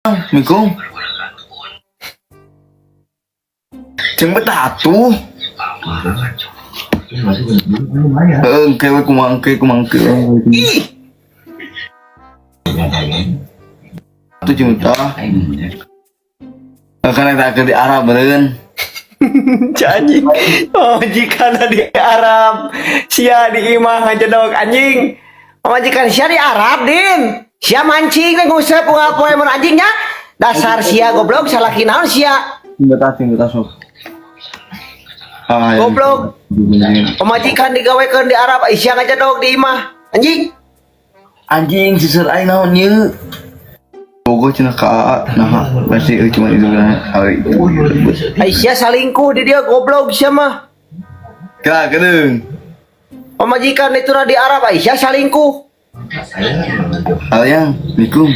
Assalamualaikum. Jeung betah atuh. Heeh, engke we kumaha engke kumaha engke. Ih, Atuh jeung betah. Kan eta keur di Arab beureun. Anjing. Pamajikan di Arab. Sia di imah ngajedog anjing. Pamajikan sia di Arab, Din. Sia mancing teh nguseup unggal poe mun anjingnya. Dasar sia goblok, salaki naon sia. Jeung betah sok. Ah, ya. Goblok. Pamajikan digawekeun di Arab, sia ngajedog di imah. Anjing. Anjing sisir aing naon ieu? Bogoh cenah ka AA, nah pasti euy cuma itu kan. Itu rebut. Ai sia salingkuh di dia goblok sia mah. Kira kedeung. Pamajikan itu di Arab, ai sia salingkuh. Alayang, Assalamualaikum.